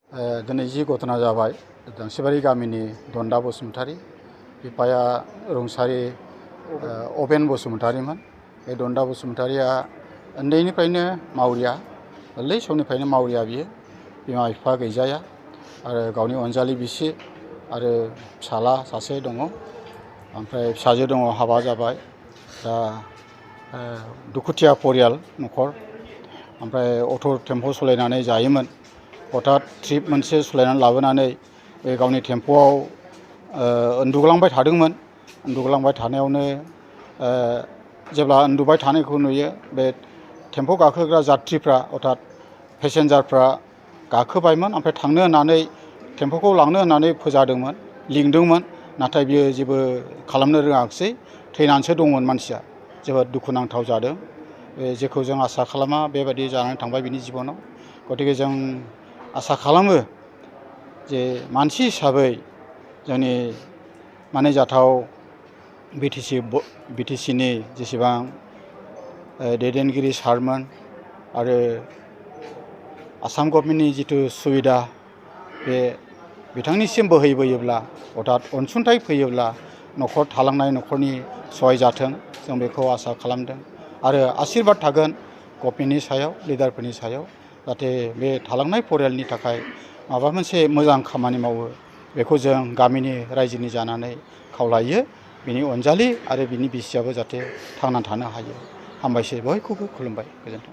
दिनै जि घटना जाबाय दांसेबारि गामिनि दन्दा बसुमतारी बिफाया रुंसारि अबेन बसुमतारीमोन। बे दन्दा बसुमतारीया उन्दैनिफ्रायनो मावरिया, गोरलै समनिफ्रायनो मावरिया बियो। बिमा बिफा गैजाया आरो गावनि अनजालि बिसि आरो फिसाला सासे दङ, ओमफ्राय फिसाजो दङ, हाबा जाबाय। दा दुखुथिया परियाल नखर। ओमफ्राय अट' टेम्प' सालायनानै जायोमोन। हठात ट्रिप मोनसे सालायनानै लाबोनानै बे गावनि टेम्प'आव उन्दुग्लांबाय थादोंमोन। उन्दुग्लांबाय थानायावनो जेब्ला उन्दुबाय थानायखौ नुयो, बे टेम्प' गाखोग्रा यात्रिफ्रा अर्थात पेसेन्जारफ्रा गाखोबायमोन। ओमफ्राय थांनो होननानै टेम्प'खौ लांनो होननानै फोजादोंमोन, लिंदोंमोन। नाथाय बियो जेबो खालामनो रोङाखिसै, थैनानैसो दंमोन मानसिया। जोबोद दुखुनांथाव जादों। जेखौ जों आसा खालामा बेबायदि जानानै थांबाय बिनि जिबनाव। गतिके जों आसा खालामो जे मानसि हिसाबै जोंनि मानिजाथाव बिटिसिनि जेसेबां दैदेनगिरि सारमोन आरो आसाम गभर्नमेन्टनि जिथु सुबिदा बे बिथांनिसिम बोहैबोयोब्ला अर्थात अनसुंथाइ फैयोब्ला न'खर थालांनाय न'खरनि सहाय जाथों, जों बेखौ आसा खालामदों। आरो आशिर्बाद थागोन गभर्नमेन्टनि सायाव, लिडारफोरनि सायाव, जाहाथे बे थालांनाय परियालनि थाखाय माबा मोनसे मोजां खामानि मावो। बेखौ जों गामिनि रायजोनि जानानै खावलायो। बिनि अनजालि आरो बिनि बिसियाबो जाहाथे थांनानै थानो हायो। हामबायसै, बयखौबो खुलुमबाय, गोजोन्थों।